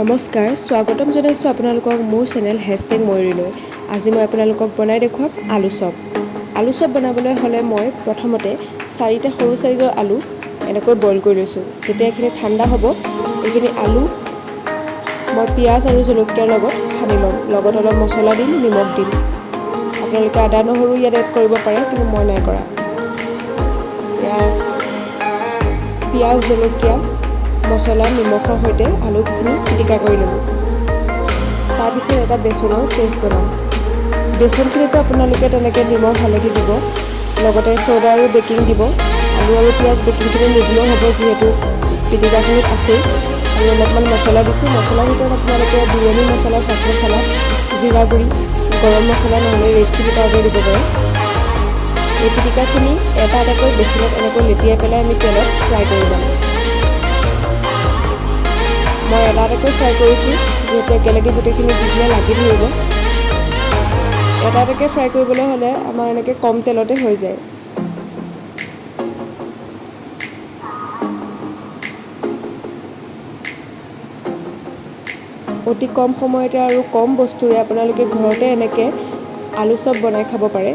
নমস্কাৰ, স্বাগতম জনাইছোঁ আপোনালোকক মোৰ চেনেল #ময়ূৰীলৈ। আজি মই আপোনালোকক বনাই দেখুৱাম আলু চপ। আলু চপ বনাবলৈ হ'লে মই প্ৰথমতে চাৰিটা সৰু চাইজৰ আলু এনেকৈ বইল কৰি লৈছোঁ। যেতিয়া এইখিনি ঠাণ্ডা হ'ব, এইখিনি আলু মই পিঁয়াজ আৰু জলকীয়াৰ লগত সানি ল'ম। লগত অলপ মছলা দিম, নিমখ দিম। আপোনালোকে আদা নহৰু ইয়াত এড কৰিব পাৰে, কিন্তু মই নাই কৰা। এয়া পিঁয়াজ, জলকীয়া, মছলা, নিমখৰ সৈতে আলুখিনি পিটিকা কৰি ল'লোঁ। তাৰপিছত এটা বেচনৰ পেষ্ট বনাম। বেচনখিনিতো আপোনালোকে তেনেকৈ নিমখ, হালধি দিব, লগতে চ'ডা আৰু বেকিং দিব। আলু আৰু পিঁয়াজ বেকিংখিনি নিদিলেও হ'ব, যিহেতু পিটিকাখিনিত আছেই। আৰু অলপমান মছলা দিছোঁ। মছলাৰ ভিতৰত আপোনালোকে বিৰিয়ানী মছলা, চাট মছলা, জিৰা গুড়ি, গৰম মছলা নহ'লে ৰেড চিলি পাউডাৰ দিব পাৰে। এই পিটিকাখিনি এটা এটাকৈ বেচনত এনেকৈ লেটিয়াই পেলাই আমি তেলত ফ্ৰাই কৰি ল'ম। মই এটা এটাকৈ ফ্ৰাই কৰিছোঁ, যিহেতু একেলগে গোটেইখিনি দি দিলে লাগি ধৰিব। এটা এটাকৈ ফ্ৰাই কৰিবলৈ হ'লে আমাৰ এনেকৈ কম তেলতে হৈ যায়। অতি কম সময়তে আৰু কম বস্তুৰে আপোনালোকে ঘৰতে এনেকৈ আলু চপ বনাই খাব পাৰে।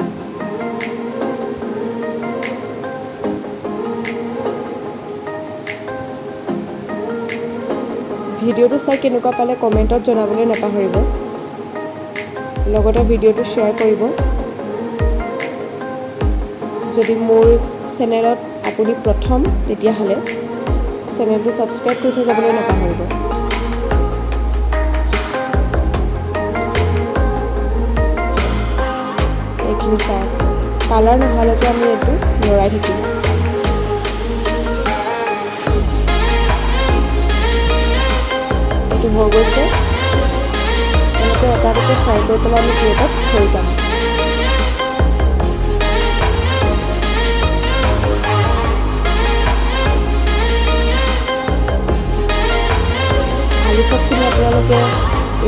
ভিডিঅ'টো চাই কেনেকুৱা পালে কমেণ্টত জনাবলৈ নাপাহৰিব, লগতে ভিডিঅ'টো শ্বেয়াৰ কৰিব। যদি মোৰ চেনেলত আপুনি প্ৰথম, তেতিয়াহ'লে চেনেলটো ছাবস্ক্ৰাইব কৰি থৈ যাবলৈ নাপাহৰিব। এইখিনি চাওক, কালাৰ নোহোৱালৈকে আমি এইটো লৰাই থাকিম। এইটো হৈ গৈছে। এনেকৈ এটা এটাকৈ ফ্ৰাই কৰি পেলাই আমি প্লেটত থৈ যাম। আলু চপখিনি আপোনালোকে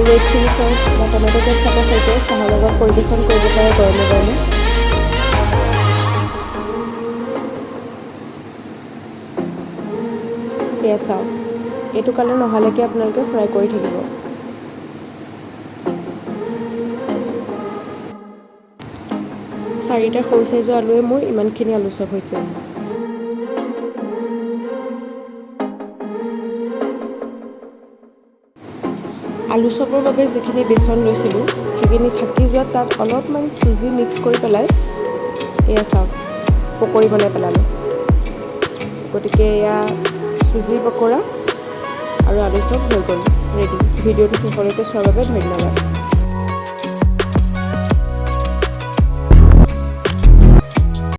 ৰেড চিলি চচ বা টমেট' কেটচাপৰ সৈতে চাহৰ লগত পৰিৱেশন কৰিব পাৰে গৰমে গৰমে। এয়া চাওক, এইটো কালাৰ নোহোৱালৈকে আপোনালোকে ফ্ৰাই কৰি থাকিব। চাৰিটা সৰু চাইজৰ আলুৱে মোৰ ইমানখিনি আলু চপ হৈছে। আলু চপৰ বাবে যিখিনি বেচন লৈছিলোঁ, সেইখিনি থাকি যোৱাত তাত অলপমান চুজি মিক্স কৰি পেলাই এয়া চাওক, পকৰি বনাই পেলালোঁ। গতিকে এয়া চুজি পকৰা আৰু আলু চপ হৈ গ'ল ৰেডি। ভিডিঅ'টো শেষলৈকে চোৱাৰ বাবে ধন্যবাদ।